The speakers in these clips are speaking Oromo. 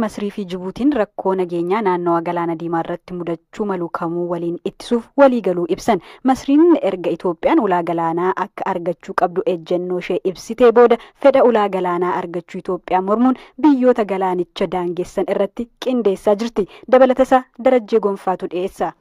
Masrii fi Jibuutiin rakkoo nageenyaa naannawa Galaana Diimaa irratti mudachuu malu kamuu waliin ittisuuf waliigaluu ibsan. Masriin erga Itoophiyaan ulaa galaanaa akka argachuu qabdu ejjennoo ishee ibsitee booda fedha ulaa galaanaa argachuu Itoophiyaa mormuun biyyoota galaanicha daangessan irratti qindeessaa jirti. Dabalatasaa Darajjee Gonfaatu dhiyeessa.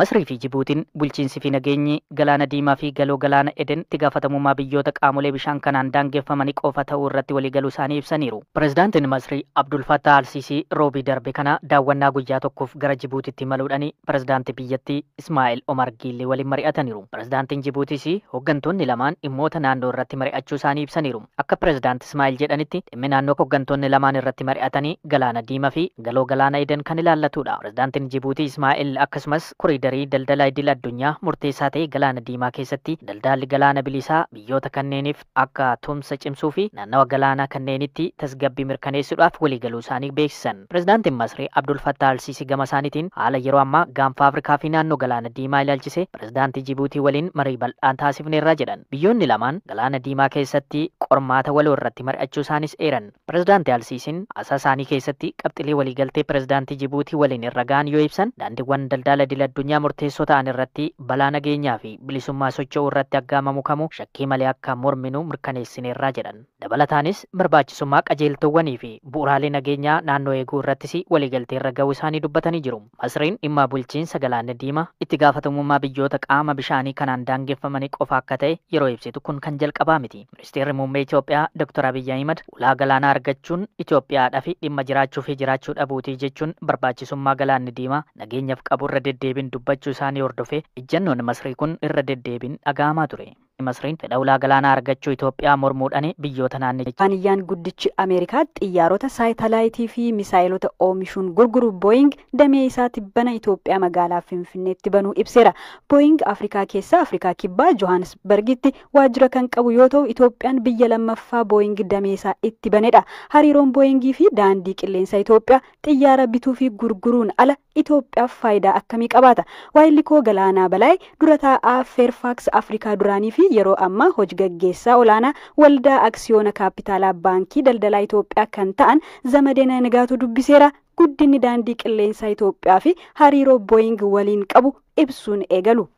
Masrii fi Jibuutiin bulchiinsi fi nageenyi Galaana Diimaa fi Galoo Galaana Eden itti gaafatamummaa biyyoota qaamolee bishaan kanaan daangeffamanii qofa ta'uu irratti waliigaluu isaanii ibsaniiru. Pireezidaantiin Masrii Abdul Fattah Al-Sisii roobii darbe kana daawwannaa guyyaa tokkoof gara Jibuutitti imaluudhaan pireezidaantii biyyattii Ismaa'eel Omar Giillee waliin mari'ataniiru. Pireezidaantiin Jibuutis hooggantoonni lamaan dhimmoota naannoo irratti mari'achuu isaanii ibsaniiru. Akka pireezidaanti Ismaa'eel jedhanitti, dhimmi naannoo hooggantoonni lamaan irratti mari'atanii Galaana Diimaa fi Galoo Galaana Eden kan ilaallatudha. Pireezidaantiin Jibuutii Ismaa'eel akkasumas koriidarii daldala idil addunyaa murteessaa ta'e Galaana Diimaa keessatti daldalli galaana bilisaa biyyoota kanneeniif akka tumsa cimsuu fi naannawa galaanaa kanneenitti tasgabbii mirkaneessuudhaaf waliigaluu isaanii beeksisan. Pireezidaantiin Masrii Abdul Fattah Al-Sisi gama isaaniitiin haala yeroo ammaa Gaanfa Afrikaa fi naannoo Galaana Diimaa ilaalchise pireezidaantii Jibuutii waliin marii bal'aan taasifneerra jedhan. Biyyoonni lamaan Galaana Diimaa keessatti qormaata waloo irratti mari'achuu isaanis eeran. Pireezidaantii Al-Sisiin haasaa isaanii keessatti qabxilee waliigaltee pireezidaantii Jibuutii waliin irra ga'an yoo ibsan, daandiiwwan daldala idil addunyaa murteessoo ta'an irratti balaa nageenyaa fi bilisummaa socho'uu irratti aggaamamu kamuu shakkii malee akka morminu mirkaneessineerraa jedhan. Dabalataanis barbaachisummaa qajeeltowwanii fi bu'uuraalee nageenyaa naannoo eeguu irrattis waliigaltee irra ga'uu isaanii dubbatanii jiru. Masriin dhimma bulchiinsa Galaana Diimaa itti gaafatamummaa biyyoota qaama bishaanii kanaan daangeffamanii qofa akka ta'e yeroo ibsitu kun kan jalqabaa miti. Ministeerri Muummee Itoophiyaa Dr. Abiyyi Ahimad ulaa galaanaa argachuun Itoophiyaadhaaf dhimma jiraachuu fi jiraachuu dhabuutii jechuun barbaachisummaa Galaanni Diimaa nageenyaaf qabu irra deddeebiin dubbachuu isaanii hordofee ejjennoon Masrii kun irra deddeebiin dhaga'amaa ture. Masriin fedha ulaa galaanaa argachuu Itoophiyaa mormuudhaan biyyoota naannichaa. Kubbaaniyyaan guddichi Ameerikaa xiyyaarota, saatalaayitii fi misaayilota oomishuun gurguru Booying damee isaa tibbana Itoophiyaa magaalaa Finfinneetti banuu ibseera. Booying Afrikaa keessaa Afrikaa Kibbaa Johannesburgitti waajjira kan qabu yoo ta'u, Itoophiyaan biyya lammaffaa Booying damee isaa itti banedha. Hariiroon Booyingii fi Daandii Qilleensa Itoophiyaa xiyyaara bituu fi gurguruun ala Itoophiyaaf faayidaa akkamii qabaata? Waayillikoo Galaanaa Balaay, dura taa'aa Fairfax Afrikaa duraanii fi yeroo ammaa hojii gaggeessaa olaanaa Waldaa Aksiyoona Kaapitaalaa Baankii Daldalaa Itoophiyaa kan ta'an Zamadena Nigaatuu dubbiseera. Guddinni Daandii Qilleensaa Itoophiyaa fi hariiroo Booying waliin qabu ibsuun eegalu.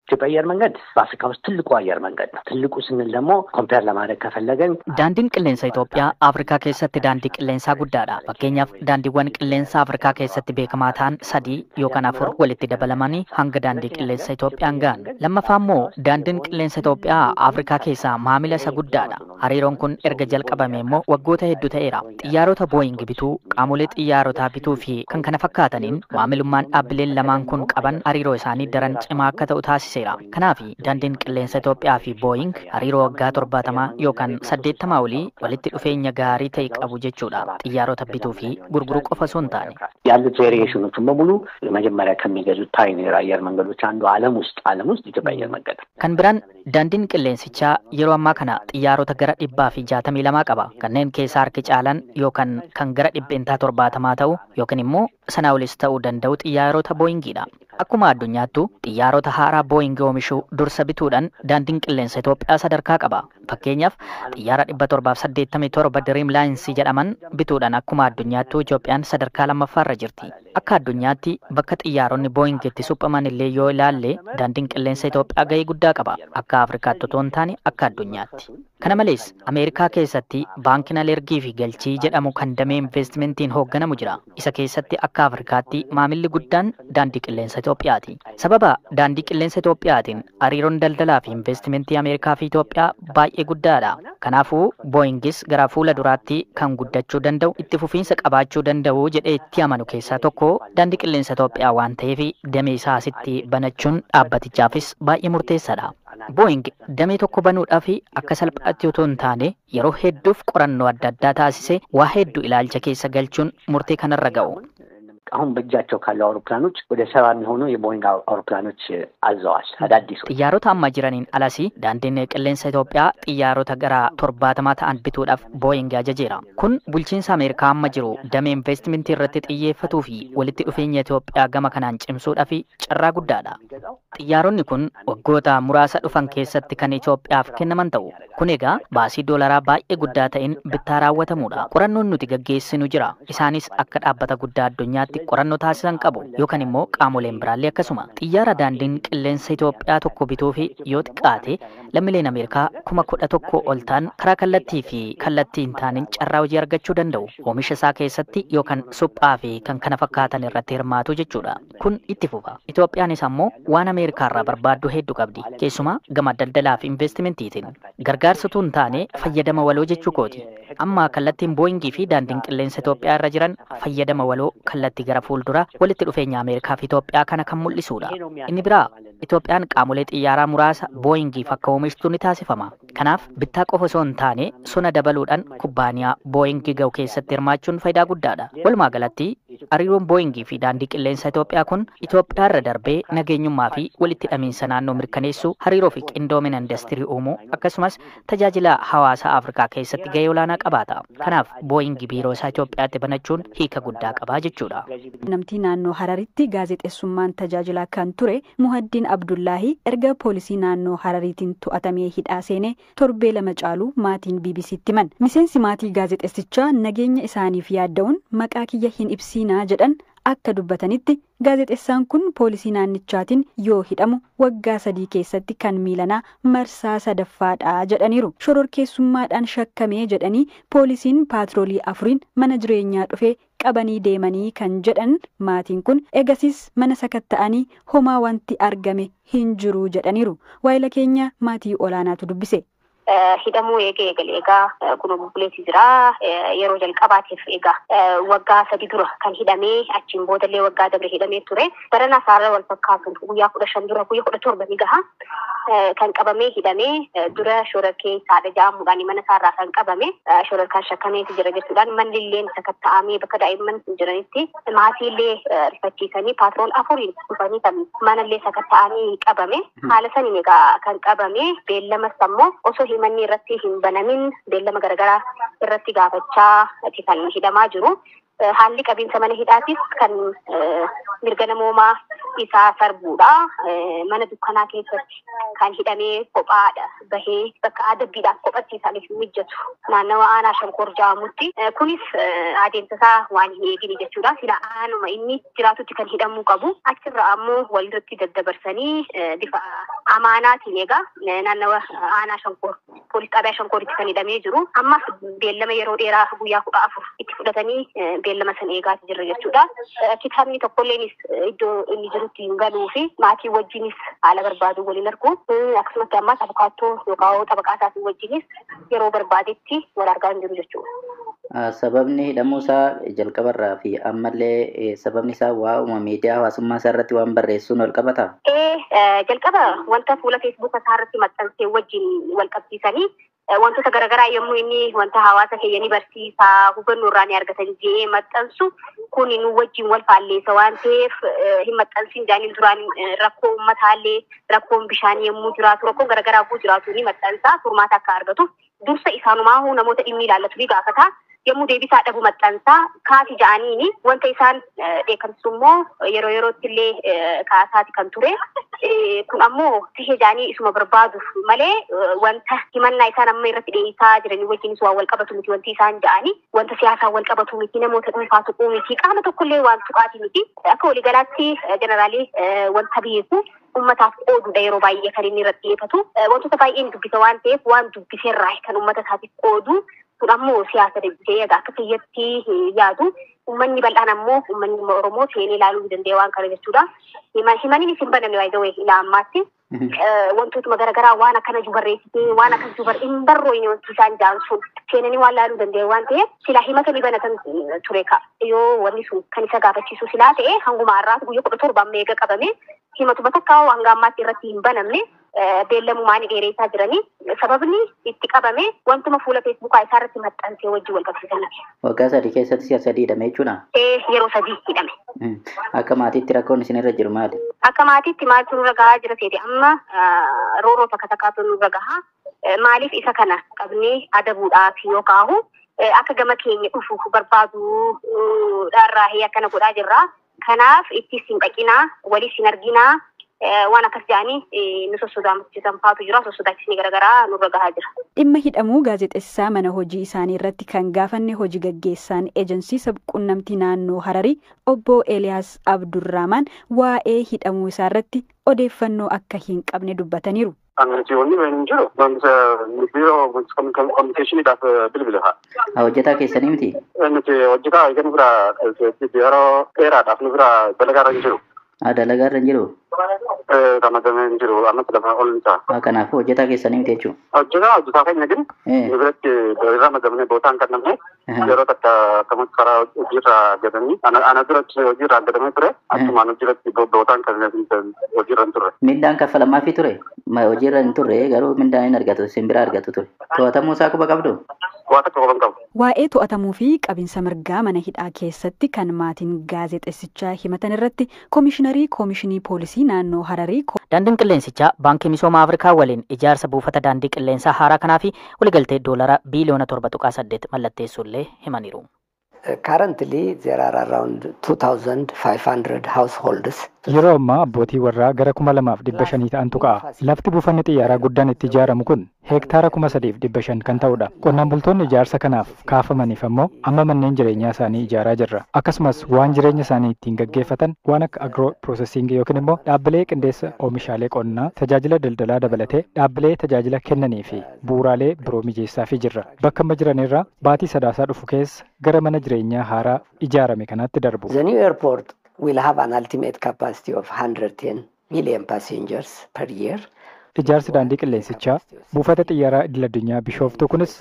ኢትዮጵያ አየር መንገድ በአፍሪካ ውስጥ ትልቁ አየር መንገድ ነው። ትልቁ ስንል ደግሞ ኮምፔር ለማድረግ ከፈለገን Daandiin Qilleensa Itoophiyaa Afrikaa keessatti daandii qilleensaa guddaadha. Fakkeenyaaf, daandiiwwan qilleensaa Afrikaa keessatti beekamaa ta'an sadii yookaan afur walitti dabalamanii hanga Daandii Qilleensa Itoophiyaan ga'an. Lammaffaa immoo Daandiin Qilleensa Itoophiyaa Afrikaa keessaa maamila isa guddaadha. Hariiroon kun erga jalqabame immoo waggoota hedduu ta'eera. Xiyyaarota Booying bituu, qaamolee xiyyaarotaa bituu fi kan kana fakkaataniin maamilummaan dhaabbileen lamaan kun qaban hariiroo isaanii daran cimaa akka ta'u taasiseera. Kanaaf Daandiin Qilleensa Itoophiyaa fi Booying hariiroo waggaa 70 yookaan 80 olii walitti dhufeenya gaarii ta'e qabu jechuudha. Xiyyaarota bituu fi gurguruu qofa osoo hin taane. ያሉት ቬሪዬሽኖችን በሙሉ መጀመሪያ ከሚገዙት ፓይኒር አየር መንገዶች አንዱ ዓለም ውስጥ ኢትዮጵያ አየር መንገድ ነው። Kan biraan daandiin qilleensichaa yeroo ammaa kana xiyyaarota gara 162 qaba. Kanneen keessaa harki caalan yookaan kan gara 70% ta'u yookiin immoo sanaa olis ta'uu danda'u xiyyaarota Booyingiidha. Akkuma addunyaattu xiyyaarota haaraa Booying oomishuu dursa bituudhaan Daandiin Qilleensa Itoophiyaa sadarkaa qaba. Fakkeenyaaf, xiyyaara 787 Dreamliners jedhaman bituudhaan akkuma addunyaattu Itoophiyaan sadarkaa lammaffaarra jirti. Akka addunyaatti bakka xiyyaaronni Booying itti suphaman illee yoo ilaalle Daandiin Qilleensa Itoophiyaa gahee guddaa qaba. Akka Afrikaatti otoo hin taane akka addunyaatti. Kana malees Ameerikaa keessatti baankiin alergii fi galchii jedhamu kan damee investimentiin hoogganamu jira. Isa keessatti akka Afrikaatti maamilli guddaan Daandii Qilleensa Itoophiyaati. Sababa Daandii Qilleensa Itoophiyaatiin hariiroon daldalaa fi investimentii Ameerikaa fi Itoophiyaa baay'ee guddaadha. Kanaafuu Booyingis gara fuula duraatti kan guddachuu danda'u, itti fufiinsa qabaachuu danda'u jedhee itti amanu keessaa tokko Daandii Qilleensa Itoophiyaa waan ta'eef damee isaa asitti banachuun dhaabbatichaafis baay'ee murteessaadha. Booying damee tokko banuudhaaf akka salphaatti otoo hin taane yeroo hedduuf qorannoo adda addaa taasisee waa hedduu ilaalcha keessa galchuun murtee kanarra ga'u. አሁን በእጃቸው ካሉ አውሮፕላኖች ወደ 70 የሚሆኑ የቦይንግ አውሮፕላኖች አዘዋል። አዳዲስ Xiyyaarota amma jiraniin alas daandiin qilleensa Itoophiyaa xiyyaarota gara 70 ta'an bituudhaaf Booying ajajeera. Kun bulchiinsa Ameerikaa amma jiru damee investimentii irratti xiyyeeffatuu fi walitti dhufeenya Itoophiyaa gama kanaan cimsuudhaaf carraa guddaadha. Xiyyaaronni kun waggoota muraasa dhufan keessatti kan Itoophiyaaf kennaman ta'u. Kun egaa baasii doolaraa baay'ee guddaa ta'een bittaa raawwatamudha. Qorannoon nuti gaggeessinu jira. Isaanis akka dhaabbata guddaa addunyaatti qorannoo taasisan qabu yookaan immoo qaamoleen biraallee akkasuma. Xiyyaara daandiin qilleensa Itoophiyaa tokko bituu fi yoo xiqqaate lammiileen Ameerikaa 11,000 ol ta'an karaa kallattii fi kallattii hin taaneen carraa hojii argachuu danda'u. Oomisha isaa keessatti yookaan suphaa fi kan kana fakkaatan irratti hirmaatu jechuudha. Kun itti fufa. Itoophiyaanis ammoo waan Ameerikaa irraa barbaaddu hedduu qabdi. Keessumaa gama daldalaa fi investimentiitiin. Gargaarsa utuu hin taane fayyadama waloo jechuu kooti. Amma kallattiin Booyingii fi daandiin qilleensa Itoophiyaa irra jiran fayyadama waloo kallattii gara fuulduraa walitti dhufeenya Ameerikaa fi Itoophiyaa kana kan mul'isudha. Inni biraa Itoophiyaan qaamolee xiyyaaraa muraasa Booyingiif akka oomishtu ni taasifama. Kanaaf bittaa qofa osoo hin taane sona dabaluudhaan kubbaaniyaa Booyingii ga'u keessatti hirmaachuun faayidaa guddaadha. Walumaa galatti hariiroon Booyingii fi daandii qilleensa Itoophiyaa kun Itoophiyaa irra darbee nageenyummaa fi walitti hidhamiinsa naannoo mirkaneessuu, hariiroo fi qindoomina industirii uumuu akkasumas tajaajila hawaasaa Afrikaa keessatti gahee olaanaa qabaata. Kanaaf Booyingii biiroo isaa Itoophiyaatti banachuun hiika guddaa qabaa jechuudha. Namtii naannoo Hararitti gaazexeessummaan tajaajilaa kan ture Muhaddiin Abdullaahi erga poolisii naannoo Harariitiin to'atamee hidhaa seenee torbee 2 caalu maatiin BBCtti himan. Miseensi maatii gaazexeessichaa nageenya isaaniif yaadda'uun maqaa kiyya hin ibsiinaa jedhan akka dubbatanitti gaazexeessaan kun poolisii naannichaatiin yoo hidhamu waggaa 3 keessatti kan miilanaa marsaa 3ffaadha jedhaniiru. Shororkeessummaadhaan shakkamee jedhanii poolisiin paatroolii 4 mana jireenyaa dhufee qabanii deemanii kan jedhan maatiin kun egasis mana sakatta'anii homaa wanti argame hin jiru jedhaniiru. Waayila keenya maatii olaanaatu dubbise. Hidhamuu eegee eegale egaa kun buleetti jira yeroo jalqabaatiif egaa waggaa 3 dura kan hidhamee achiin boodallee waggaa dabre hidhamee ture. Barana saarra wal fakkaatuun guyyaa 15 dura guyyaa 17 ni gaha kan qabamee hidhamee dura shororkeessaadha jedhamuudhaan mana isaarraa kan qabame shororkaan shakkameeti jira jechuudhaan manni illee sakatta'amee bakka daa'imman jiranitti maatiillee rifachiisanii paatrool 4 dhufanii kan manallee sakatta'anii qabame. Haala saniin egaa kan qabame beellamas ammoo osoo himanni irratti hin banamin beellama garagaraa irratti gaafachaa kan hidhamaa jiru. Haalli qabiinsa mana hidhaatis kan mirga namoomaa isaa sarbuudha. Mana dukkanaa keessatti kan hidhamee kophaadha bahee bakka adabbiidhaaf kophatti isaaniif mijatu naannawa aanaa Shankoor jedhamutti. Kunis adeemsa isaa waan hin eegine jechuudha. Sila aanuma inni jiraatutti kan hidhamuu qabu. Achirra ammoo walirratti daddabarsanii bifa amaanaatiin egaa naannawa aanaa Shankoor poolis xaabiyaa Shankooritti kan hidhamee jiru. Ammas beellama yeroo dheeraa guyyaa 14 itti fudhatanii beellama san eegaa jirra jechuudha. Kitaabni tokkolleenis iddoo inni jirutti hin galuu fi maatii wajjinis haala barbaadu waliin argu. Akkasumatti ammas abukaattoo yookaan xabaqaa isaatii wajjinis yeroo barbaadetti wal argaa hin jiru jechuudha. Sababni hidhamuu isaa jalqabarraa fi ammallee sababni isaa waa'uma miidiyaa hawaasummaa isaa irratti waan barreessuun wal qabata? Jalqaba wanta fuula feesbuuka isaa irratti maxxansee wajjin wal qabsiisanii wantoota garaagaraa yommuu inni wanta hawaasa keenya ni barsiisaa hubannoo irraa ni argatan jedhee maxxansu kun nu wajjin wal faalleessa waan ta'eef hin maxxansin jaaniin duraan rakkoo uummataallee rakkoon bishaanii yommuu jiraatu rakkoon garaagaraa yommuu jiraatu ni maxxansa furmaata akka argatuuf dursa isaanumaa namoota dhimmi ilaallatu ni gaafata. Yommuu deebisaa dhabu maxxansaa kaasi ja'aniini wanta isaan dheekkamsisu immoo yeroo yerootti illee kaasaati kan ture. Kun ammoo tahee ja'anii isuma barbaaduuf malee wanta himannaa isaan amma irratti dhiyeessaa jiranii wajjinis waan wal qabatu miti wanti isaan ja'anii wanta siyaasaan wal qabatu miti namoota dhuunfaa tuquu miti qaama tokkollee waan tuqaati miti. Akka waliigalaatti jeneraalii wanta beeku uummataaf qoodudha yeroo baay'ee kan inni irratti dhiyeeffatu. Wantoota baay'een dubbisa waan ta'eef waan dubbiseerraa kan uummata isaatiif qoodu. Kun ammoo siyaasa deebisee egaa akka kiyyatti yaadu uummanni bal'aan ammoo uummanni Oromoo seenee ilaaluu danda'e waan kana jechuudha. Himaniin hin banamne waayee ta'e ilaa ammaatti. Wantootuma garaagaraa waan akkana jiru barreessitee waan akkas jiru hin barrooyne wanti isaan ja'an sun seenanii waan laaluu danda'e waan ta'eef silaa himata ni banatan ture ka. Yoo wanni sun kan isa gaafachiisu silaa ta'e hanguma har'aatu guyyaa 17 amma eega qabame himatuma takka hanga ammaatti irratti hin banamne beellamumaan dheeressaa jiranii sababni itti qabame wantuma fuula feesbuukaa isaa irratti maxxansee wajjin wal qabsiisanii. Waggaa 3 keessatti si'a 3 hidhame jechuudha? Yeroo 3 hidhame. Akka maatiitti rakkoon isinirra jiru maali? Akka maatiitti maaltu nurra gahaa jira seeti amma rooroo takka takkaatu nurra gahaa. Maaliif isa kana qabnee adabuudhaaf yoo kaahu akka gama keenya dhufu barbaadu dharraahee akkana godhaa jirra. Kanaaf itti sin dhaqinaa, walis hin arginaa, waan akkas jedhanii nu sossodaachisan faatu jira. Sossodaachisni garaagaraa nurra gahaa jira. Dhimma hidhamuu gaazexeessaa mana hojii isaanii irratti kan gaafanne hojii gaggeessaan ejensii sabquunnamtii naannoo Hararii obbo Eeliyaas Abdurrahman waa'ee hidhamuu isaa irratti odeeffannoo akka hin qabne dubbataniiru. Nuti wanni hin jiru. Biiroo kominikeeshiniidhaaf bilbila. Hojjetaa keessanii miti? Nuti hojjetaa egaa nu bira yeroo dheeraadhaaf nu bira dalagaarra hin jiru. Dalagaarra hin jiru? Ramadamee hin jiru. Ammas lama ol ni ta'a. Kanaafuu hojjetaa keessanii miti jechuudha. Hojjetaa keenya gin nu biratti ramadamnee bootaan kennamne yeroo takka akkamitti karaa hojiirra gadanii ana duratti hojiirra gadamee ture achumaan hojiirratti bootaan kennamne hojiirra hin turre. Mindaan kaffalamaafii ture? Hojiirra hin turre garuu mindaan hin argatu isin bira argatu ture. To'atamuu isaa quba qabdu? Waa takka quba hin qabu. Waa'ee to'atamuu fi qabinsa mirgaa mana hidhaa keessatti kan maatiin gaazexeessichaa himatan irratti koomishiinarii koomishinii poolisii naannoo Hararii. Daandiin qilleensichaa Baankii Misooma Afrikaa waliin ijaarsa buufata daandii qilleensaa haaraa kanaa fi waliigaltee doolara biiliyoona 7.8 mallatteessuullee himaniiru. Currently there are around 2500 households. Yeroo ammaa abbootii warraa gara 2500 ta'antu ka'a. Lafti buufanni xiyyaaraa guddaan itti ijaaramu kun heektaara 3500 kan ta'udha. Qonnaan bultoonni ijaarsa kanaaf kaafamaniif ammoo amma manneen jireenyaa isaanii ijaaraa jirra. Akkasumas waan jireenya isaanii ittiin gaggeeffatan waan akka agro processing yookiin immoo dhaabbilee qindeessa oomishaalee qonnaa tajaajila daldalaa dabalatee dhaabbilee tajaajila kennanii fi bu'uuraalee biroo mijeessaafii jirra. Bakka amma jiranirraa baatii sadaasaa dhufu keessa gara mana jireenyaa haaraa ijaarame kanaatti darbu. The new airport will have an ultimate capacity of 110 million passengers per year. Ijaarsi daandii qilleensichaa buufata xiyyaaraa idil-addunyaa Bishooftuu kunis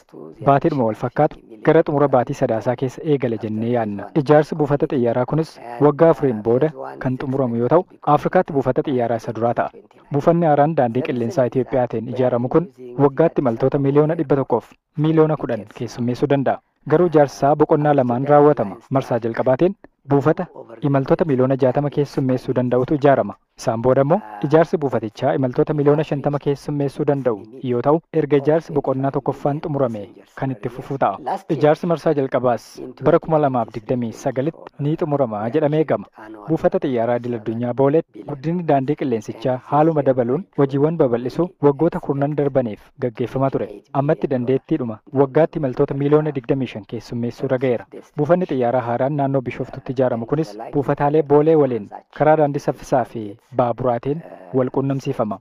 baatiidhuma wal fakkaatu gara xumura baatii sadaasaa keessa eegala jennee yaadna. Ijaarsi buufata xiyyaaraa kunis waggaa 4 booda kan xumuramu yoo ta'u, Afrikaatti buufata xiyyaaraa isa duraa ta'a. Buufanni haaraan daandii qilleensaa Itiyoophiyaatiin ijaaramu kun waggaatti imaltoota miliyoona 100 fi miliyoona 10 keessummeessuu danda'a. Garuu ijaarsi isaa boqonnaa lamaan raawwatama. Marsaa jalqabaatiin buufata imaltoota miliyoona 60 keessummeessuu danda'utu ijaarama. Isaan booda immoo ijaarsi buufatichaa imaltoota miliyoona 50 keessummeessuu danda'u yoo ta'u, erga ijaarsi boqonnaa tokkoffaan xumurame kan itti fufuu ta'a. Ijaarsi marsaa jalqabaas bara 2029tti ni xumurama jedhamee eegama. Buufata xiyyaaraa idil-addunyaa Booleetti guddinni daandii qilleensichaa haaluma dabaluun hojiiwwan babal'isuu waggoota kurnan darbaniif gaggeeffamaa ture. Ammatti dandeettiidhuma waggaatti imaltoota miliyoona 25 keessummeessuu raga'eera. Buufanni xiyyaaraa haaraan naannoo Bishooftutti ijaaramu kunis buufataalee Boolee waliin karaa daandii saffisaa fi baaburaatiin wal quunnamsiifama.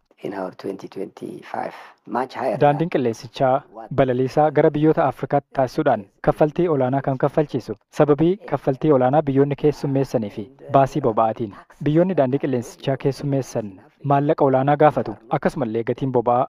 Daandiin qilleensichaa balaliisaa gara biyyoota Afrikaatti taasisuudhaan kaffaltii olaanaa kan kaffalchiisu sababii kaffaltii olaanaa biyyoonni keessummeessanii fi baasii boba'aatiin. Biyyoonni daandii qilleensichaa keessummeessan maallaqa olaanaa gaafatu. Akkasumallee gatiin boba'aa